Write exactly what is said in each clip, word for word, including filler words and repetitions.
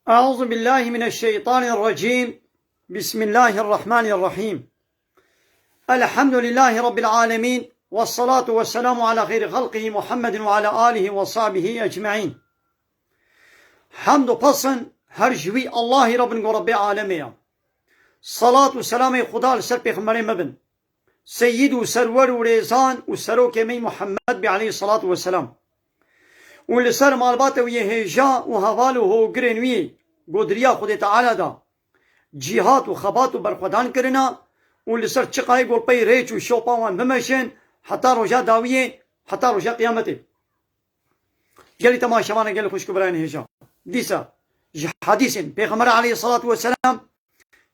أعوذ بالله من الشيطان الرجيم. بسم الله الرحمن الرحيم. الحمد لله رب العالمين. والصلاة والسلام على خير خلقه محمد وعلى آله وصحبه أجمعين. Hemd û pesn her ji wî Allahî re bin ku Rebbê alemê ye. Salat û selamê Xuda li ser pêxemberê me bin. Seyyid û serwer û rêzan û serokê me Muhammed bê aleyhissalatu vesselam. Û li ser malbatê wî yê hêja û heval û hogirên wî godiriya Xwedê Teala da cîhat û xebat û berxwedan kirina û li ser çiqayê golpeyê rêç û şopa wan bimeşin heta roja dawiyê, heta roja qiyametê. Gelî temaşevana, gelî xwişk û birayên hêja. Dîsa ji hadîsên Pêxember aleyhissalatu vesselam,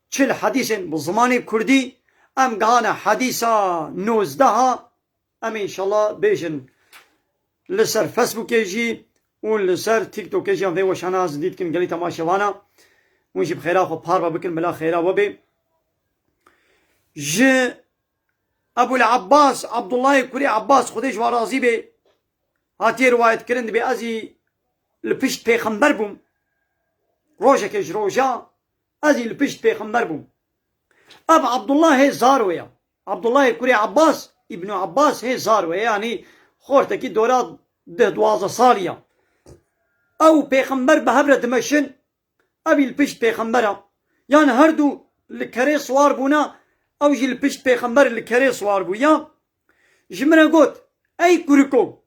çil hadîsên bi zimanê kurdî, em gihane hadîsa nozdeha, em înşallah bêjin li ser Facebookê jî û li ser TikTokê jî em vê weşana zindî dikin gelî temaşevana. Hûn jî bi xêra xwe parve bikin, bila xêra we bê. Ji Ebul Abbas, Abdullahê kurê Abbas, Xwedê ji wan razî bê, hatiye riwayet kirin, dibê ez î li pişt pêxember bûm. Rojekê ji roja ez î li pişt pêxember bûm. Ev Abdullah hê zar wê ya. Abdullahê kurê Abbas, Îbnû Abbas hê zar wê, yanî xortekî dora deh duwazdeh salî ya. Ew pêxember bi hev re dimeşin, ev î li pişt pêxembera. Yan her du li kerê siwar bûna, ew jî li pişt pêxember li kerê siwar bû. Ya ji min re got, ey kuriko,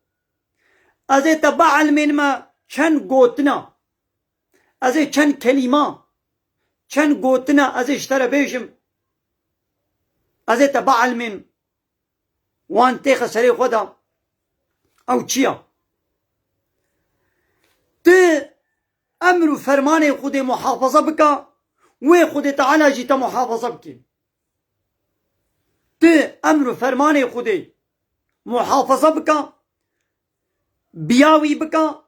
ez ê te bielmênime çend gotina, ez ê çend kelîma, çend gotina ez ê ji te re bêjim. Ez ê te bielmên wan têxe serê xwe de. Ew çi ya? Tu emr û fermanê Xwedê muhafaza bika, wê Xwedê Teala jî te muhafaza bike. Tu emr û fermanê Xwedê muhafaza bika, biya wî bika,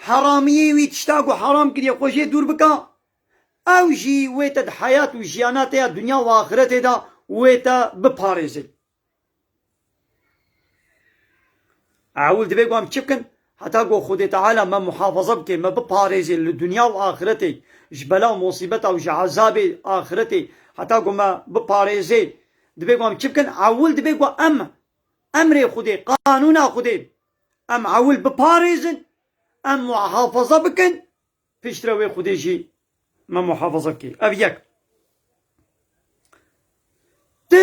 heramiyê wî, tişta ku heram kiriye, xwe jê dûr bika, ew jî wê te di heyat û jiyana te ya dinya û axiretê de wê te biparêze. Ewil divê ku em çi bikin? Heta ku Xwedê Teala me muhafaza bike, me biparêze li dinya û axiretê, ji bela û musîbeta û ji ezabê axiretê, heta ku me biparêze, divê ku em çi bikin? Ewil divê ku em emrê Xwedê, qanûna Xwedê, em ewil biparêzin, em muhafaza bikin, piştre wê Xwedê jî me muhafaza bike. Ev yek. Tu,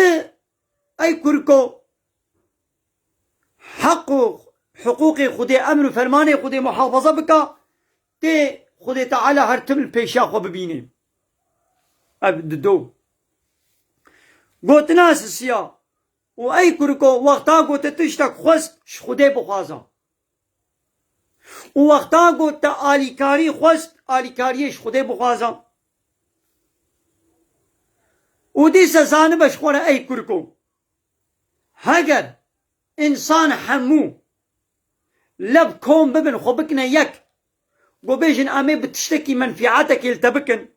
ey kurko, heq û hiqûqê Xwedê, emr û fermanê Xwedê muhafaza bika, tê Xwedê Teala her tim li pêşiya xwe bibîne. Ev dido. Gotina sisiya. Û ey kuriko, wexta ku te tiştek xwest, ji Xwedê bixwaza. Û wexta ku te alîkarî xwest, alîkariyê ji Xwedê bixwaza. Û dîsa zanibe ji xwe re, ey kuriko, heger însan hemû lev kom bibin, xwe bikine yek, ku bêjin, em ê bi tiştekî menfîatekê li te bikin,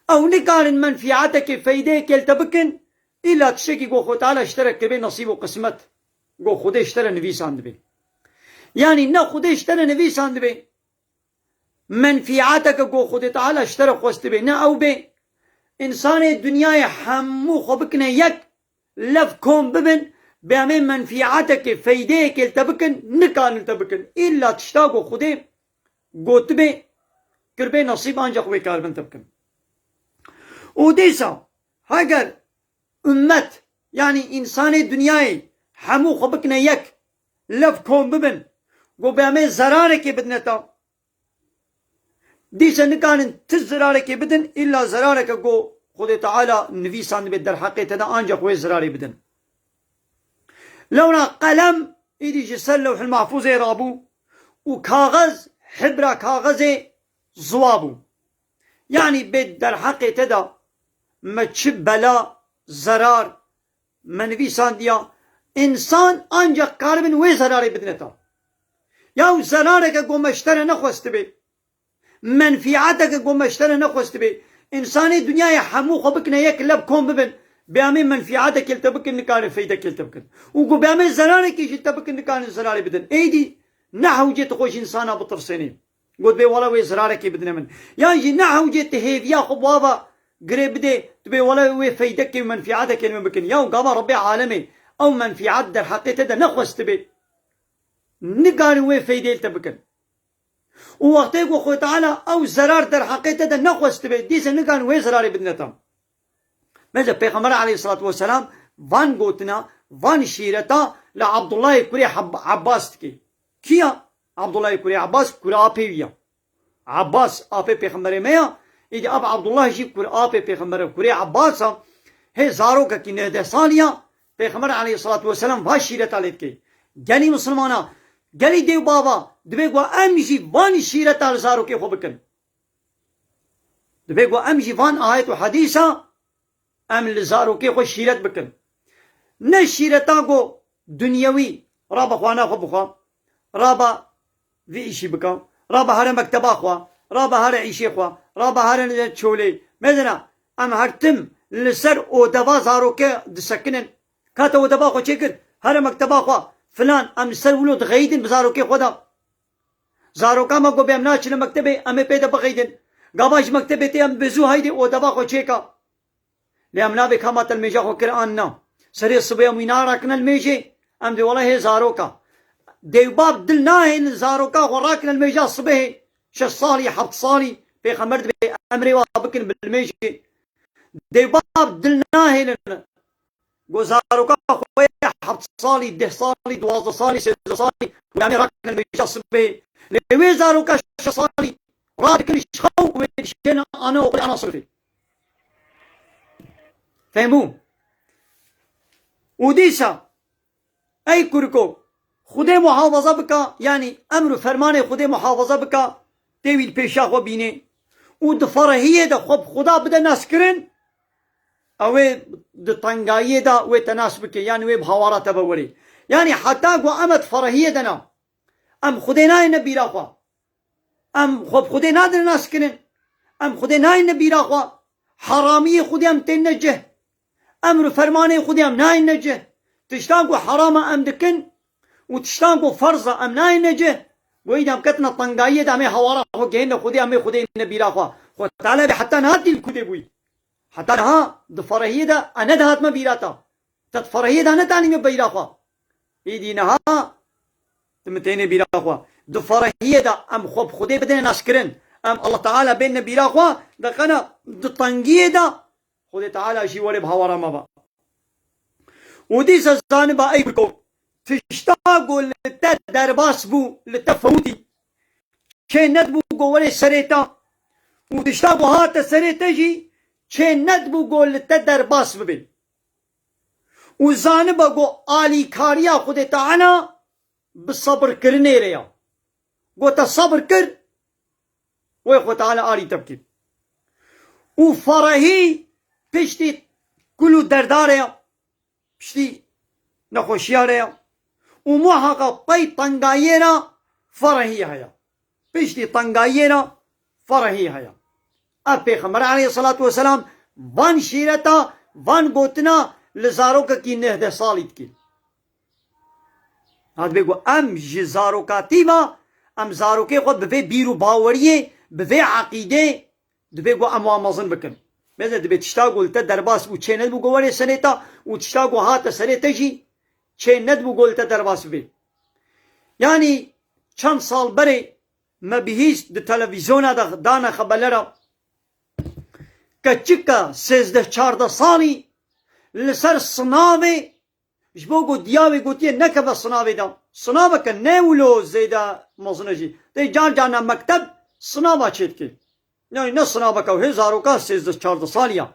ew nikarin menfîatekê, feydeyekê li te bikin, îla tiştekî ku Xwe Teala ji te re kiribe nesîb û qismet, ku Xwedê ji te re nivîsandibe. Yanî ne Xwedê ji te re nivîsandibe, menfîateke ku Xwedê Teala ji te re xwestibe, ne ew bê, însanê dinyayê hemû xwe bikine yek, lev kom bibin, bê em ê menfîatekê, feydeyekê li te bikin, nikarin li te bikin. Îlla tişta ku Xwedê gotibe, kiribe nesîb, ancaq wê karibin te bikin. Û dîsa, heger ummet, yanî însanê dinyayê hemû xwe bikine yek, lev kom bibin, ku bê em ê zerarekê bidine te, dîse nikarin ti zirarekê bidin, îlla zirareke ku Xwedê Teala nivîsandibe derheqê te de, ancaq wê zirarê bidin. Lewra qelem îdî ji ser Lewhil Mahfûzê rabû û kaxez, hibra kaxezê ziwa bû. Yanî bê derheqê te de me çi bela, zerar, me nivîsandiya, însan ancaq karibin wê zerarê bidine te. Yaw zerareke ku me ji te re nexwestibe, menfîateke ku me ji te re nexwestibe, însanê dinyayê hemû xwe bikine yek, lev kom bibin, bê em ê menfîatekê li te bikin, nikarin feydekê li te bikin. Û ku bê em ê zerarekê jî li te bikin, nikarin zerarê bidin. Êdî ne hewcê tu xwe ji însana bitirsênî. Got, bê wele wê zirarekê bidine min. Yan jî ne hewcê tu hêviya xwe bi ava girê bidê, tu bê wele wê feydekê û menfîetekê li min bikin. Ya gava Rebbê alemê ew menfîet derheqê te de nexwestibê, nikarin wê feydê li te bikin. Û wextê ku Xwedê Teala ew zerar derheqê te de nexwestibê, dîse nikarin wê zerarê bidine te. Mesela Pêxember aleyhissalatu vesselam van gotina, van şîreta li Abdullahê kurê Hab-, Abbas dike. Kî ya? Abdullahê kurê Abbas, kura apê wî ya. Abbas apê Pêxemberê me ya, îdî ap Abdullah jî kur apê Pêxemberê, kurê Abbas a, hê zarokekî neh deh salî ya, Pêxember aleyhissalatu vesselam va şîreta lê dike. Gelî misilmana, gelî dê û bava, divê ku em jî van şîreta li zarokê xwe bikin. Divê ku em jî van ayet û hedîsa em li zarokê xwe şîret bikin. Ne şîreta ku dunyewî, raba xwana xwe bixwe, raba vî îşî bike, raba here mekteba xwe, raba here îşê xwe, raba here çolê. Mezina, em her tim li ser odeva zaroke disekinin. Ka te odeva xwe çêkir, here mekteba xwe, filan, em li ser wilo dixeyidin bi zarokê xwe de. Zaroka me ku bê em naçine mektebê, em ê pê de bixeyidin. Gava ji mektebê tê em bi zû heydê odeva xwe çêka. Lê em nabê ka ma te li mêja xwe kir an na. Serê sibê em wî narakine li mêjê, em dê wele hê zaroka. Dê û bab dil nahêlin zaroka xwe rakine li mêja sibehê. Şeş salî, heft salî, pêxember dibê emrê wa bikin bi li mêjê. Dê û bab dil nahêlin. Go zaroka xwe heft salî, deh salî, duwazdeh salî, sêzdeh salî, û em ê rakine li mêja sibê. Lê wê zaroka şeş salî radikin ji xew û wê dişkêne ana oxirê ana sinifê. Fehmû? Û dîsa, ey kuriko, Xwedê muhafaza bika, yanî emr û fermanê Xwedê muhafaza bika, tê wî li pêşiya xwe bînê. Û di ferehiyê de xwe bi Xuda bide naskirin, ew ê di tengayiyê de wê te nas bike, yanî wê bi hawara te ve werê. Yanî heta ku em di ferehiyê de ne, em Xwedê nayêne bîra xwe. Em xwe bi Xwedê nadine naskirin. Em Xwedê nayêne bîra xwe. Heramiyê Xwedê em têne cih. Emr û fermanê Xwedê em nayêne cih. Tiştan ku heram e em dikin û tiştan ku ferz e em nayêne cih. Goyî de em ketine tengayiyê de em ê hawara xwe gihêne Xwedê, em ê Xwedê ne bîra xwe. Xwe Teala bê heta niha tî li ku dê bûyî. Heta niha di ferehiyê de e nedihatime bîra te. Te di ferehiyê de netanîme bîra xwe. Îdî niha tu min têne bîra xwe. Di ferehiyê de em xwe bi Xwedê bidine naskirin. Em Allah Teala bêne bîra xwe, di qena di tengiyê de Xwedê Teala jî were bi hawara me ba. Û dîsa zaniba ey kurko, tişta ku li te derbas bû, li te fewtî, çê nedibû ku were serê te. Û tişta ku hate serê te jî çê nedibû ku li te derbas bibe. Û zanibe ku alîkariya Xwedê Teala bi sebirkirinê re ya. Ku te sebir kir, wê Xwedê Teala alî te bike. Û ferehî piştî kul û derda re ya. Piştî nexweşiya re ya. Û muheqeq pey tengayê re ferehî heye. Piştî tengayê re ferehî heye. Ev Pêxember aleyhissalatu vesselam van şîreta, van gotina li zarokekî neh deh salî dikî. Ha dibê ku em ji zarokatî ve, em zarokê xwe bi vê bîr û baweriyê, bi vê eqîdê, dibê ku em wan mezin bikin. Mesela dibê tişta ku li te derbas bû çê nedibû ku were serê te û tişta ku hate serê te jî çê nedibû ku li te derbas bibe. Yanî çend sal berê me bihîst di televîzyona de dane xebelera keçika sêzdeh çardeh salî li ser sinavê Ji bo ku diya wê gotiye nekeve sinavê de. Sinaveke ne wilo zêde mezin e jî. Tê car carna mekteb sinava çêdike. Yani ne sinaveke hê zaroka sêzdeh çardeh salî ya.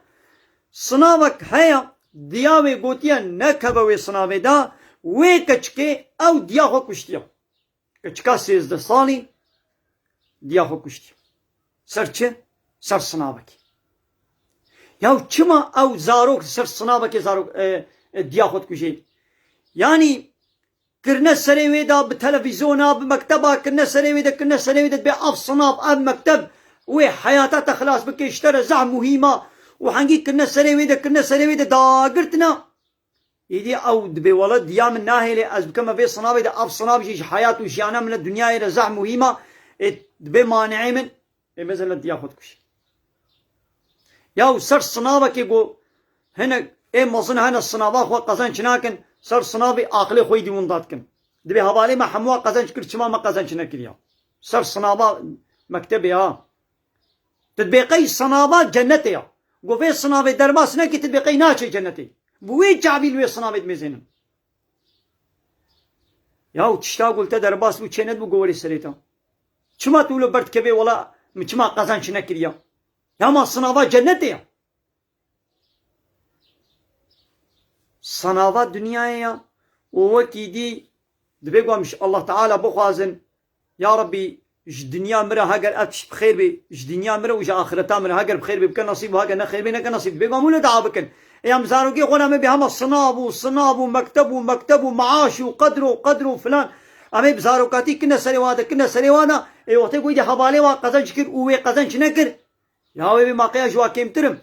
Sinavek heye, diya wê gotiye nekeve wê sinavê de, wê keçikê ew diya xwe kuştiye. Keçika sêzdeh salî diya xwe kuştiye. Ser çi? Ser sinavekê. Ya çima ew zarok ser sinavekê zarok, e, e, diya xwe dikuje? Yanî kirine serê wê de bi televîzyona, bi mekteba, kirine serê wê de, kirine serê wê de, dibê ev sinav, ev mekteb wê heyata te xilas bike, ji te re zehf muhîm a û hengî kirine serê wê de, kirine serê wê de dagirtina. Îdî ew dibê wele diya min nahêlê ez bikeme vê sinavê de, ev sinav jî ji heyat û jiyana min e, dinyayê re zehf muhîm a. Ê dibê mani'ê min, ê mezin li diya xwe dikuşe. Ya û ser sinavekê ku hinek ê mezin hene sinava xwe qezenc nakin, ser sinavê aqilê xwe yî dî winda dikin. Dibê hevalê me hemûya qezenc kir, çima me qezenc nekiriya? Ser sinava mektebê ha. Tu dibê qey sinava cennetê ya. Ku vê sinavê derbas nekî, tu dibê qey naçê cennetê. Bi wê çavî li wê sinavê dimêzênin. Ya û tişta ku li te derbas bû çê nedibû gowerê serê te. Çima tu wilo berdikevê wela min çima qezenc nekiriya? Ya ma sinava cennetê ya. Sinava dinyayê ya. Û wekî dî dibê ku em ji Allah Teala bixwazin, ya Rabbî, ji dinya min re heger ev tişt bi xêr bê, ji dinya min re û ji axireta min re heger bi xêr bê, bike nesîb û heger ne xêr bê, neke nesîb. Dibê ku em wilo dua bikin. Ê em zarokê xwe re me bê hema sinav û sinav û mekteb û mekteb û maaş û qedr û qedr û filan. Em ê bi zarokatî kine serê wa de, kine serê wa de. Ê wextê ku îdî hevalê wa qezenc kir û wê qezenc nekir, ya wê bê ma qeya ji wa kêmtir im.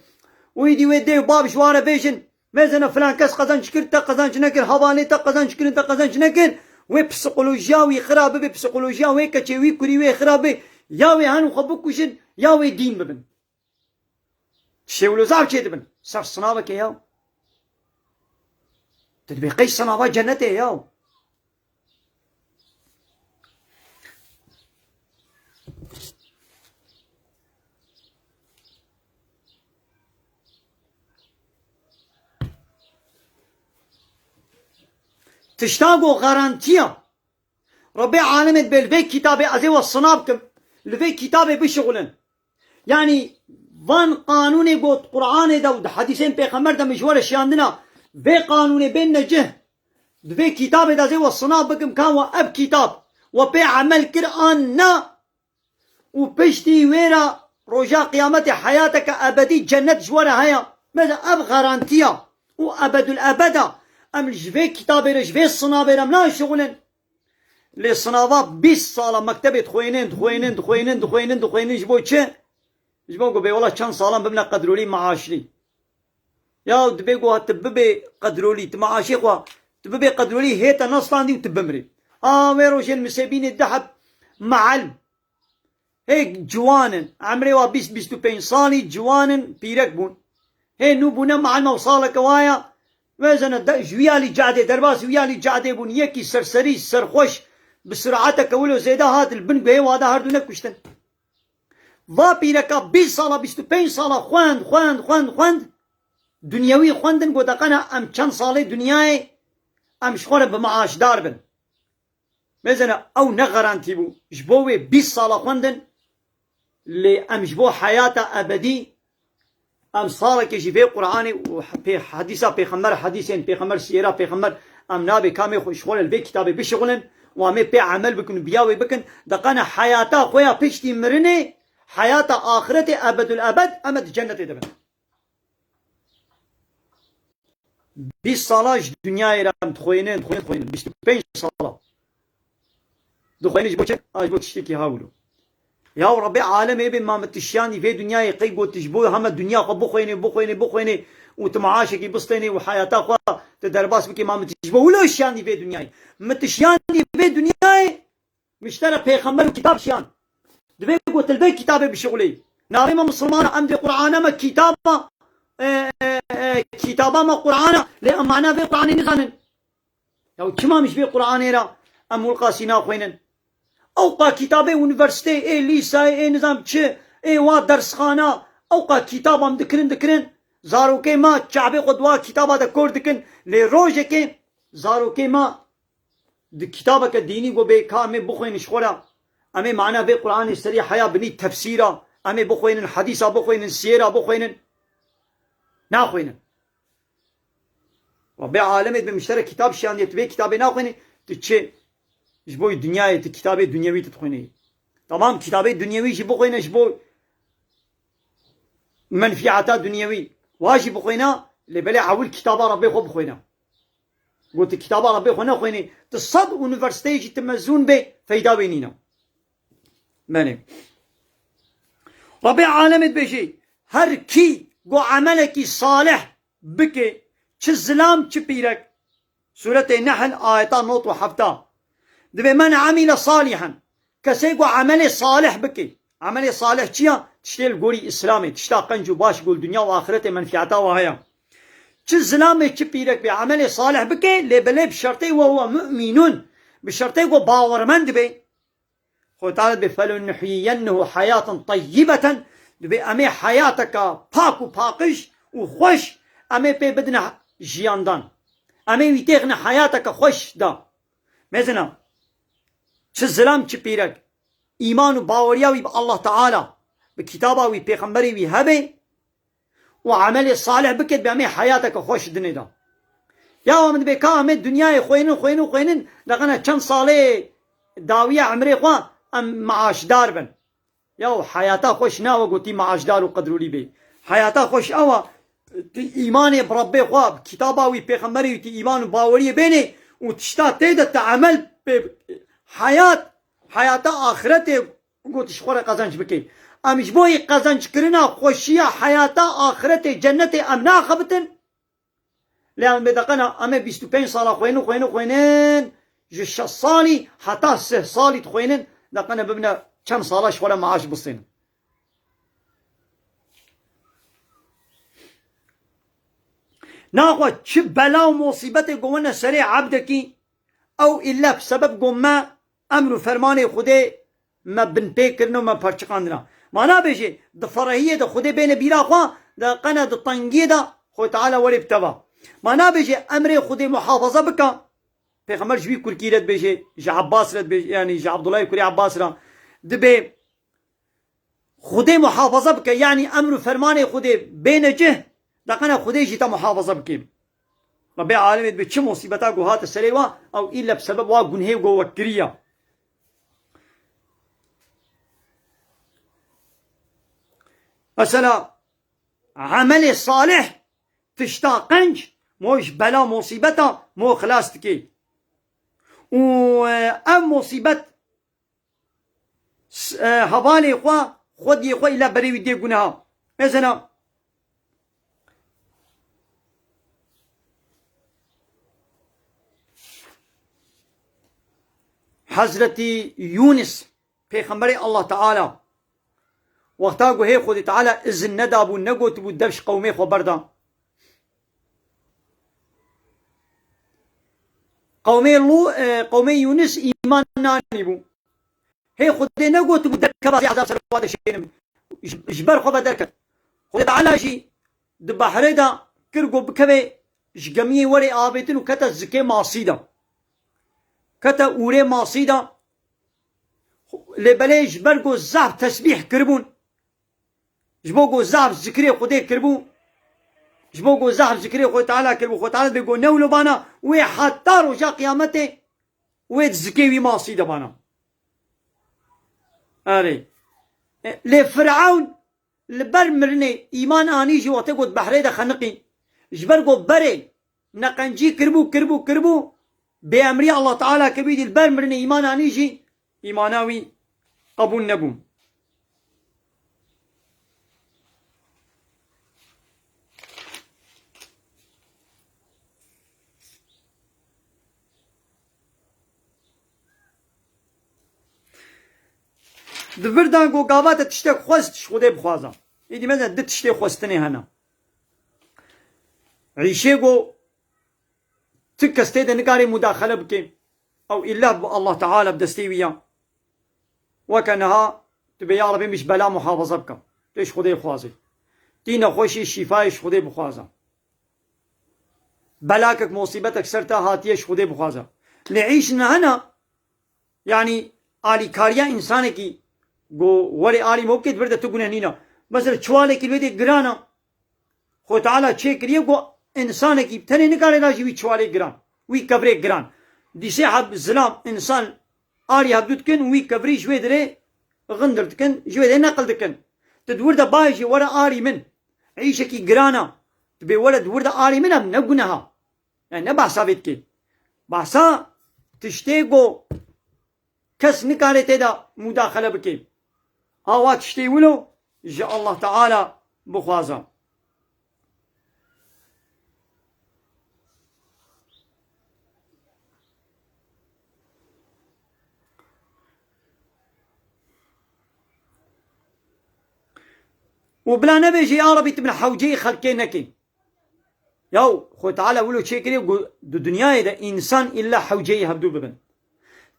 Û îdî wê dê û bav ji wa re bêjin, mêzene filan kes qezenc kir, te qezenc nekir, hevalê te qezenc kirin, te qezenc nekir. Wê psikolojiya wî xirab bibe, psikolojiya wê keçê wî kurî wê xirab be. Ya wê henin xwe bikujin, ya wê dîn bibin. Tiştê wilo zaf çêdibin. Ser sinavekê ya. Tu dibê qey sinava cennetê ya. Tişta ku garantiya Rebê alemê dibê li vê kitabê ez ê we sina bikim, li vê kitabê bişixulin. Yanî van qanûnê got Qur'anê de û di hedîsên pêxember de min ji we re şiyandina, vê qanûnê bên necih. Di vê kitabê de ez ê we sina bikim ka we ev kitab we pê emel kir an na. Û piştî wê re roja qiyametê heyateke ebedî cennet ji we re heye. Mesela ev garantiya û ebedul ebeda em ji vê kitabê re, ji vê sinavê re em naşixulin. Lê sinava bîst sala mektebê dixwênin, dixwênin, dixwênin, dixwênin, dixwênin ji bo çi? Ji bo ku bê wela çend salan bibine qedrolî maaşlî. Ya dibê ku tu bibê qedrolî, tu maaşê xwe, tu bibê qedrolî hê te nestandî û tu bimrî. A wê rojên misêbînê du heb meelm. Hê ciwan in. Emrê wa bîst, bîst û pênc salî ciwan in, pîrek bûn. Hê nû bûne meelma û saleke wa ya, wezene de, ji wî alî cadê, derbasî wî alî cadê bûn. Yekî serserî, serxweş, bi sirateke wilo zêde hat, li bin guhê wa de her du nekuştin. Va pîreka bîst sala, bîst û pênc sala xwend, xwend, xwend, xwend. Dinyewî xwendin, got, "Deqena em çend salê dinyayê em ji xwe re bi maaşdar bin." Mêzene ew ne garantî bû. Ji bo wê bîst sala xwendin, lê em ji bo heyata ebedî, em salekê jî vê Qur'anê û pê-, hedîsa pêxember, hedîsên pêxember, sîyera pêxember, em nabê kamê xwe ji xwe re li vê kitabê bişixulin û em ê pê emel bikin û biya wê bikin, deqene heyata xwe ya piştî mirinê, heyata axiretê ebedul ebed, em ê di cennetê de bin. Bîst sala ji dinyayê re em dixwênin, dixwênin, dixwênin. Bîst û pênc sala. Dixwênin ji bo çi? A ji bo tiştekî ha wilo. Ya Rebê alemê bê ma min tu şiyandî vê dinyayê qey got tu ji bo heme dinya xwe bixwênê, bixwênê, bixwênê û tu maaşekî bistênê û heyata xwe tu derbas bikê ma min tu ji bo wilo şiyandî vê dinyayê. Min tu şiyandî vê dinyayê Min ji te re pêxember û kitab şiyan. Divê ku tu li vê kitabê bişixulî. Navê me misilman e, em dê Qur'ana me kitaba, e, e, e, kitaba me Qur'ana, lê em mana vê Qur'anê nizanin. Ya çima min ji vê Qur'anê re em wilqasî naxwînin? Ewqa kitabê unîversîteyê, ê lîsayê, ê nizam çi, ê wa dersxana, ewqa kitab em dikirin, dikirin. Zarokê me çavê xwe di wa kitaba de kor dikin. Lê rojekê zarokê me di kitabeke dînî go bê ka em ê bixwînin ji xwe re, em ê mana vê Qur'anê serî heya binî tefsîra, em ê bixwînin, hedîsa bixwînin, siyêra bixwînin. Naxwînin. Rebê alemê dibê min ji te re kitab şiyandiye, tu vê kitabê naxwînî, tu çi? Ji bo dinyayê tu kitabê dinyewî tu dixwînî. Tamam, kitabê dinyewî jî bixwîne ji bo menfîata dinyewî. Wa jî bixwîne, lê belê ewil kitaba Rebê xwe bixwîne. Got, kitaba Rebê xwe nexwênê, tu sed unîversîteyê jî tu mezûn bê, feyda wê nîne. Belê. Rebê alemê dibêjê, her kî go emelekî salih bike, çi zilam, çi pîrek. Sûretê Nehl, ayeta nod û hefta. Dibê, "Men amile salihen." Kesê ku emelê salih bike. Emelê salih çi ya? Tiştê li gorî Îslamê, tişta qenc û baş ku li dinya û axirete menfiyeta wa heye. Çi zilamê, çi pîrek bê, emelê salih bike, lê belê bi şertê we huwe mu'minun. Bi şertê ku bawermend be. Xwe Teala dibê, "Felenuhyiyennehu hayaten tayyibeten", dibê em ê heyateke pak û paqij û xweş em ê pê bidine jiyandan. Em ê wî têxine heyateke xweş da. Mezina, çi zilam, çi pîrek, îman û baweriya wî bi Allah Teala, bi kitaba wî, pêxemberê wî hebe, û emelê salih bike, dibê em ê heyateke xweş dinê de. Ya min dibê ka em ê dinyayê xwênin, xwênin, xwênin, deqene çend salê dawiya emrê xwe em maaşdar bin. Ya heyata xweş nawe gotî maaşdar û qedrolî bê. Heyata xweş ew e, tu îmanê bi Rebbê xwe, bi kitaba wî, pêxemberê wî, tu îman û baweriyê bênê û tişta tê de tu emel pê, heyat, heyata axiretê Got, ji xwe re qezenc bike. Em ji bo yê qezenckirina xweşiya heyata axiretê, cennetê em naxebitin. Lê em bê deqena, em ê bîst û pênc sala xwênin, xwênin, xwênin, ji şeş salî heta sih salî dixwênin, deqena bibine çend sala ji xwe re maaş bistênin. Naxwe çi bela û musîbetê ku wene serê ebdekî, ew îlle bi sebeb ku me emr û fermanê Xwedê me binpê kirine û me perçiqandina. Ma nabêjê di ferehiyê de Xwedê bêne bîra xwe, de qene di tengiyê de Xwedê Teala werê bi te ve. Ma nabêjê emrê Xwedê muhafaza bike. Pêxember ji wî kurkî re dibêje, ji Ebbas re dibêje, yanî ji Abdullahê kurê Ebbas re dibê Xwedê muhafaza bike, yanî emr û fermanê Xwedê bêne cih, deqene Xwedê jî te muhafaza bike. Rebê alemê dibê çi musîbeta ku hate serê wa, ew îlle bi sebeb wa gunhê ku we kiriya. Mesela, emelê salih, tişta qenc, mo ji bela musîbeta mo xilas dike. Û, e, ev musîbet s-, e, hevalê xwe, xwediyê xwe îla berê wî dê guneha. Mesela, Hezretî Yûnis, pêxemberê Allah Teala, wexta ku hê Xwedê Teala izin nedabû, negotibû dev ji qewmê xwe berda. Qewmê Lû-, e, qewmê Yûnis îman nanîbû. Hê Xwedê negotibû derkeva zê ezab ser wa de şênim. Ji, ji ber xwe ve derket. Xwedê Teala jî di behrê de kir ku bikeve ji gemiyê were avêtin û kete zikê masî de. Kete ûrê masî de. Lê belê ji ber ku zaf tesbîh kiribûn, ji bo ku zaf zikrê Xwedê kiribû, ji bo ku zaf zikrê Xwedê Teala kiribû, Xwedê Teala dibê ku newlobana wê heta roja qiyametê wê di zikê wî masî de bana. Erê. E, lê Firewn li ber mirinê îman anî jî wextê ku di behrê de xeniqî. Ji ber ku berê neqencî kiribû, kiribû, kiribû, bêemrî Allah Teala kiribû, dî li ber mirinê îman anî jî îmana wî qebûl nebû. Di vir de ku gava te tiştek xwest, ji Xwedê bixwaze. Êdî mezin du tiştê xwestinê hene. Îşê ku tu kes tê de nikare mudaxele bike. Ew îlla bi Allah Teala bi destê wî ya. Weke niha tu bê ya Rebê min ji bela muhafaza bike. Tu ji Xwedê bixwaze. Tî nexweşî şîfayê ji Xwedê bixwaze. Belakek, musîbetek ser te hatiye ji Xwedê bixwaze. Lê îş nihena, yanî alîkariya însanekî ku werê alî me bikê, di vir de tu guneh nîna. Mesela çiwalekî li wê dê giran e. Xwe Teala çêkiriye ku însanekî tenê nikare da jî wî çiwalê giran, wî kevirê giran. Dîsê heb zilam însan alî hevdû dikin û wî kevirî ji wê dirê xindir dikin, ji wê dirê neqil dikin. Tu di wir de bayê jî were alî min. Îşekî giran e. Tu bê were di wir de alî min em ne guneha. Yani ne behsa vê dikê. Behsa tiştê ku kes nikare tê de mudaxele bike. Awa tiştê wilo ji Allah Teala bixwaze. û bila nebêje, ya Rebî, tu min hewceyî xelkê nekî. Yaw, Xwe Teala wilo çêkiriye ku di dinyayê de însan îlla hewceyî hevdû bibin.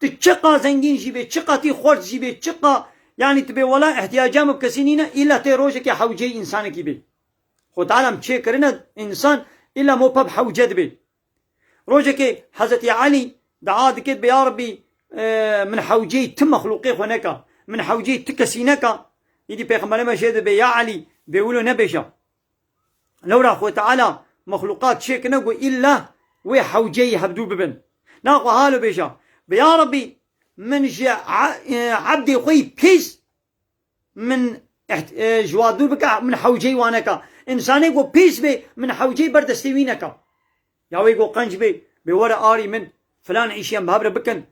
Tu çiqa zengîn jî bê, çiqa tî xort jî bê, çiqa, yanî tu bê wela ihtiyaca min bi kesî nîne, îlla tê rojekê hewceyî însanekî bê. Xwe Teala em çêkirine însan îlla mo peb hewce dibê. Rojekê Hezretî Elî dua dike, dibê, ya Rebî, e, min hewceyî ti mexlûqê xwe neka, min hewceyî ti kesî neka. Îdî Pêxemberê me jê dibê, ya Elî, bê wilo nebêje. Lewra Xwe Teala mexlûqat çêkine ku îlla wê hewceyî hevdû bibin. Na xwe halo bêje, bi ya Rebî, min ji e-, e, ebdê xwe yî pîs min iht-, e, ji wa dûr bike, min hewceyî wa neka. Însanê ku pîs bê, min hewceyî ber destê wî neka. Ya wê ku qenc bê, bê were arî min, filan îşî em bi hev re bikin.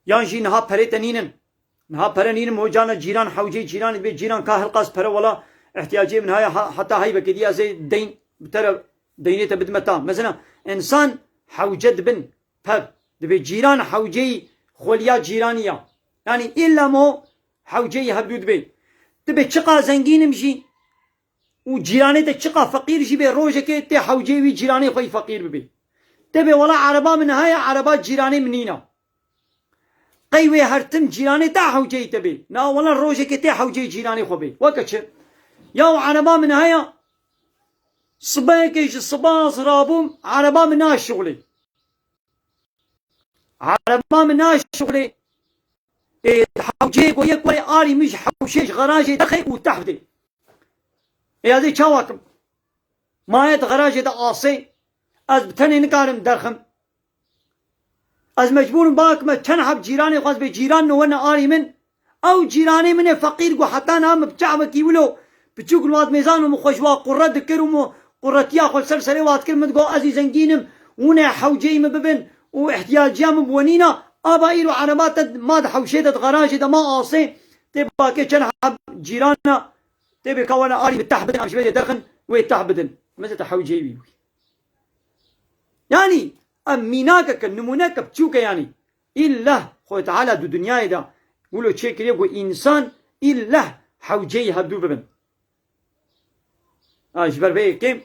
Yan jî niha perê te nînin. Niha pere nînim, ho cana cîran hewcê cîranê dibê, cîran ka hilqas pere, wela ihtiyacê min haya, ha-, heta heybekê dî ez ê deyn bi te re, deynê te bidime ta. Mesela, însan hewce dibin, pev, dibê cîran hewceyî xweliya cîranî ya. Yanî îlla mo hewceyî hevdû dibê. Dibê çiqa zengînim jî û cîranê te çiqa feqîr jî bê, rojekê tê hewceyê wî cîranê xwe yî feqîr bibê. Te bê wela ereba min heye, ereba cîranê min nîna. Qey wê her tim cîranê te hewceyî te bê? Na wela rojekê tê hewceyî cîranê xwe bê. Weke çi? Yaw ereba min heye, sibehekê ji siba ez rabûm, ereba min naşixulê. Ereba min naşixulê. Ê, hewceyê ku yek were arî min ji hewşê, ji garajê derxê û te bidê. Ê, ez ê çawa kim? Ma ez di garajê de asê, ez bi tenê nikarim derxim. Ez mecbûr im bakime çend heb cîranê xwe, ez bê cîran ne werne arî min. Ew cîranê min ê feqîr ku heta niha min bi çavekî wilo piçûk li wa dimêzan û min xwe ji wa qurre dikir û min qurretiya xwe li ser serê wa dikir, min digot, ez î zengîn im, hûn ê hewceyî min bibin û ihtiyaciya min bi we nîna, ava îro ereba te ma di hewşê de, di garajê de ma asê, tê bakê çend heb cîran e, tê bê ka were arî min teh bidin, em ji vê dê derxin, wê teh bidin. Meze te hewceyî wî bû. Yanî, em mînakeke, nimûneke piçûk e yanî. Îlleh Xwedê Teala di dinyayê de wilo çêkiriye ku însan îlleh hewceyî hevdû bibin. Ha, ji ber vê yekê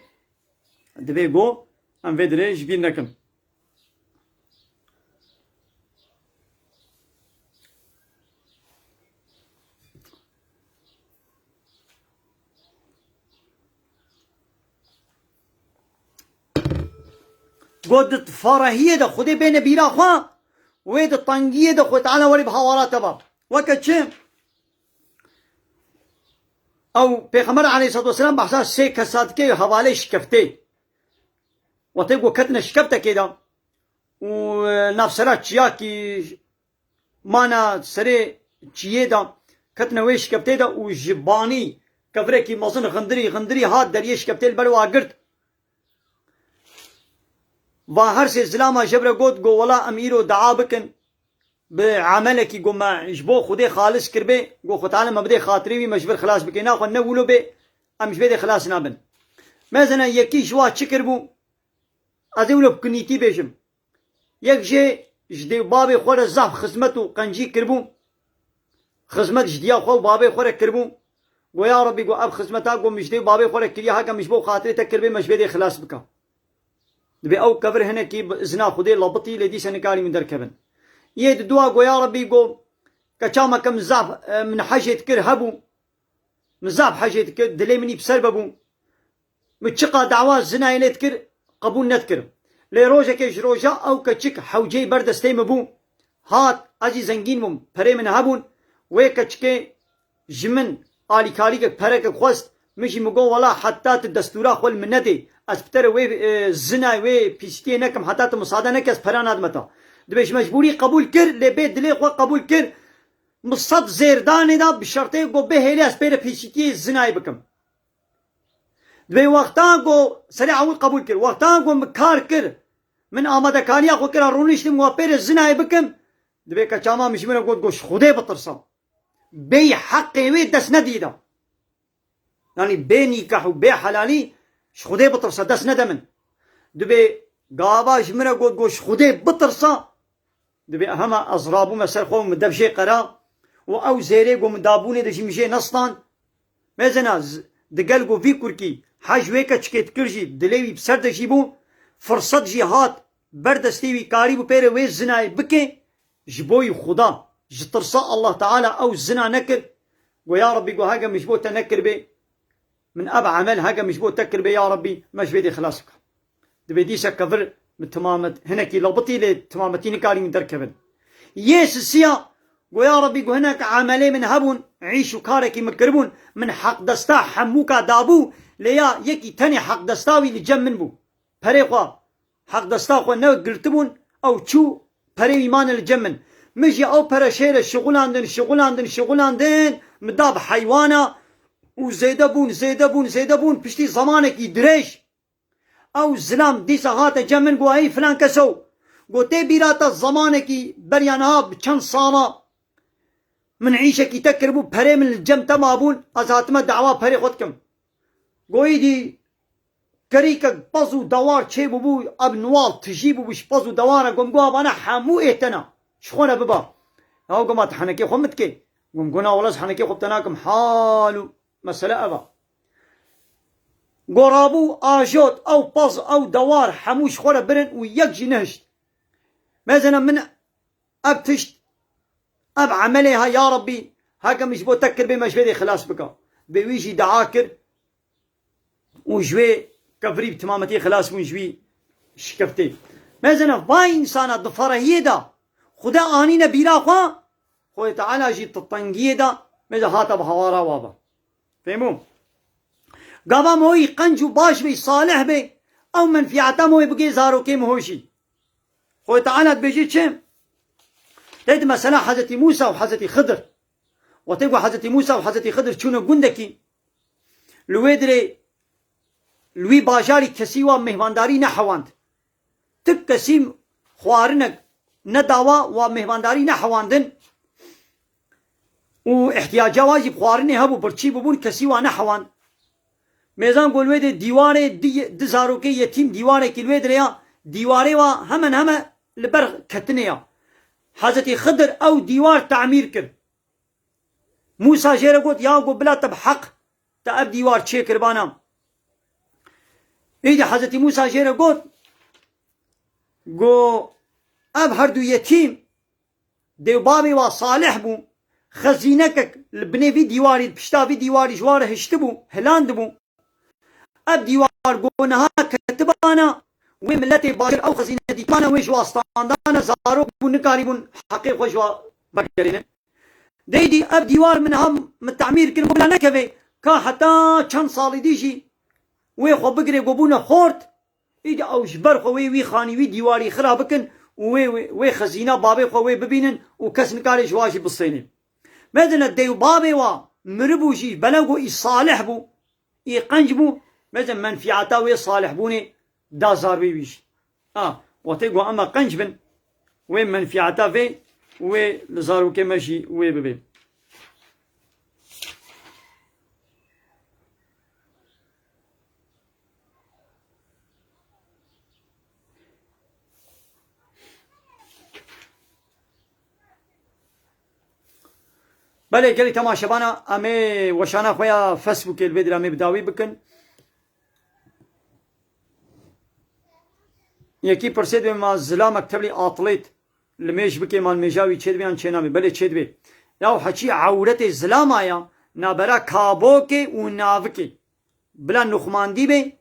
divê ku em vê dirê ji bîr nekin. Got, di farehiyê de Xwedê bêne bîra xwe, wê di tengiyê de Xwedê Teala werê bi hawara te ba. Weke çi? Ew Pêxember aleyhisselatu vesselam behsa sê kesa dike, hevalê şikeftê. Wextê ku ketine şikeftekê de û, e, navsera çiyakî mana serê çiyê de, ketine wê şikeftê de û ji banî kevirekî mezin xindirî, xindirî hat deriyê şikeftê li ber wa girt. Va her sê zilama jebire got, got, wela em îro dua bikin. Bi emelekî ku me ji bo Xwedê xalis kiribê, ku Xwe Teala me bidê xatirê wî, me ji vir xilas bike. Naxwe ne wilo bê, em ji vê dê xilas nabin. Mezena yekî ji wa çi kiribû? Ez ê wilo bi kunîtî bêjim. Yek jê ji dê û babê xwe re zaf xizmet û qencî kiribû. Xizmet ji diya xwe û babê xwe re kiribû. Go, ya Rebî, go, ev xizmeta ku min ji dê û babê xwe re kiriye, heke min ji bo xatirê te kiribê, me ji vê dê xilas bike. Dibê ew kevir hinekî bi izna Xwedê labitî, lê dîsa nikarî min derkevin. Yê di dua go, ya Rebî, go, keça me ke min zaf, e, min hejê dikir hebû. Min zaf hejê dikir, dilê min î bi ser vebû. Min çiqa dawa zinayê lê dikir, qebûl nedikir. Lê rojekê ji roja ew keçik hewceyî ber destê min bû. Hat, ez jî zengîn bûm, perê min hebûn. Wê keçikê ji min alîkarîkek, perekek xwest. Min jî min got, wela heta tu destûra xwe li min nedê, ez bi te re wê, e, zinayê, wê pîsîtiyê nekim, heta tu misade neke, ez pera nadime te. Dibê ji mecbûrî qebûl kir, lê bê dilê xwe qebûl kir. Min sed zêr danê da bi şertê got bihêlê ez pê re pîsîtiyê zinayê bikim. Dibê wexta got serê ewil qebûl kir. Wexta got min kar kir, min amadekariya xwe kira, rûniştim wa pê re zinayê bikim. Dibê keça me min ji min re got, got ji Xwedê bitirse. Bêyî heqê wê dest nedî da. Yanî bê nîkah û bê helalî ji Xwedê bitirse, dest nede min. Dibê gava ji min re got, got ji Xwedê bitirse. Dibê hema ez rabûme ser xwe û min dev jê qera û ew zêrê ku min dabûnê de jî min jê nestan. Mezena z-, Digel ku vî kurkî hej wê keçikê dikir jî, dilê wî bi ser de jî bû, firset jî hat ber destê wî, karîbû pê re wê zinayê bike, ji bo yî Xuda, ji tirsa Allah Teala ew zina nekir. Got, ya Rabbî, got, hege min ji bo te nekiribê, min ev emel hege min ji bo te kiribê, ya Rabbî, me ji vê dê xilas bike. Divê dîsa kevir bi timamet, hinekî labitî lê timametî nikarîn derkevin. Yê sisiya, got, ya Rabbî, got, hinek emelê min hebûn, îş û karekî min kiribûn, min heqdesta hemûka dabû, lê ya yekî tenê heqdesta wî li cem min bû. Perê xwe, heqdesta xwe negirtibûn, ew çû, perê wî mane li cem min. Min jî ew pere şêre şixulandin, şixulandin, şixulandin, min da bi heywana û zêde bûn, zêde bûn, zêde bûn, piştî zemanekî dirêj. Ew zilam dîsa hate cem min, got, hey filan keso, got, tê bîra te zemanekî beriya niha bi çend sala min îşekî te kiribû, perê min li cem te mabûn, ez hatime dawa perê xwe dikim. Got, îdî kerîkek pez û dewar çêbûbû, ev niwal tijî bûbû ji pez û dewara, got, min got, vana hemû ê te ne, ji xwe re biba. Ew got, ma tu henekê xwe min dikê? Got, min got, na wele ez henekê xwe bi te nakim, hal û mesele ev e. Got, rabû ajot, ew pez, ew dewar hemû ji xwe re birin û yek jî nehişt. Mêzene min ev tişt, ev emelê ha, ya Rabbî, heke min ji bo te kiribê, me ji vê dê xilas bika. Bê wî jî dua kir û ji wê kevirî bi timametî xilas bûn, ji wî şikeftê. Mêzene vay însana di ferehiyê de Xuda anîne bîra xwe, Xwedê Teala jî di tengiyê de mêze hate bi hawara wa be. Fehmû? Gava me wî qenc û baş bê, salih bê, ew menfiyata me wê bigê zarokê me ho jî. Xwedê Teala dibêje çi? Tê di mesela Hezretî Mûsa û Hezretî Xidir. Wextê ku Hezretî Mûsa û Hezretî Xidir çûne gundekî, li wê dirê, li wî bajarî kesî wa mêhvandarî nehewand. Ti kesî xwarinek nedawa, wa mêhvandarî nehewandin û ihtiyaca wa jî bi xwarinê hebû, birçî bûbûn, kesî wa nehewand. Mêzan got, li wê dê dîwarê di, di zarokê yetîm dîwarekî li wê dirê ya, dîwarê wa hemen heme li ber ketinê ya. Hezretî Xidir ew dîwar tamîr kir. Mûsa jê re got, ya got, bila te bi heq te ev dîwar çêkiribana. Îdî Hezretî Mûsa jê re got, got, ev her du yetîm, dê û bavê wa salih bû, xezînekek li binê vî dîwarî, pişta vî dîwarî ji wa re hiştibû, hilandibû. Ev dîwar got niha ketibana, wê miletê bajêr ew xezîne dîtibana, wê ji wa standane, zarok bûn, nikarîbûn heqê xwe ji wa vegerînin. Deydî ev dîwar min niha min tamîr kir, bila nekeve, ka heta çend salî dî jî wê xwe bigire, got bûne xort. Îdî ew ji ber xwe wê wî xanî, wî dîwarî xira bikin û wê, wê, wê xezîna bavê xwe wê bibînin û kes nikare ji wa jî bisêne. Medine dey û bavê wa miribû jî, belê ku î salih bû, î qenc bû, meze menfiyata wê salihbûnê da zarvê wî jî. A, wextê ku em qenc bin, wê menfiyata vê, wê li zarokê me jî wê bibê. Belê, gelî temaşebana, em ê weşana xwe ya Facebookê li vê dira em ê bi dawî bikin. Yekî pirsê dibê, ma zilamek tevlî atlêt li mêj bikê, ma li mêja wî çêdibê yan çênabê? Belê çêdibê. Yaw heçî ewretê zilama ya nabera kabokê û navikê. Bila nuxmandî bê,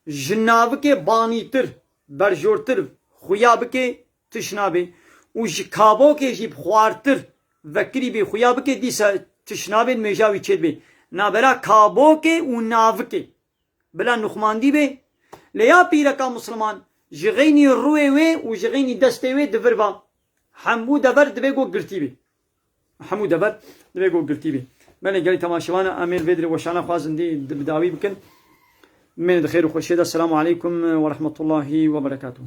ji navikê banîtir, berjortir xuya bikê, tiş nabê û ji kabokê jî bi xwartir vekirî bê xuya bikê, dîsa tiş nabê, mêja wî çêdibê. Nabera kabokê û navikê. Bila nuxmandî bê, lê ya pîreka misliman ji xeynî rûyê wê û ji xeynî destê wê di vir va. Hemû dever divê ku girtî bê. Hemû dever divê ku girtî bê. Belê gelî temaşevana, em ê li vê dirê weşana xwe zindî di bi dawî bikin. Bimêne di xêr û xweşiyê de. Selamu aleykum ve rahmetullahi ve berekatuhu.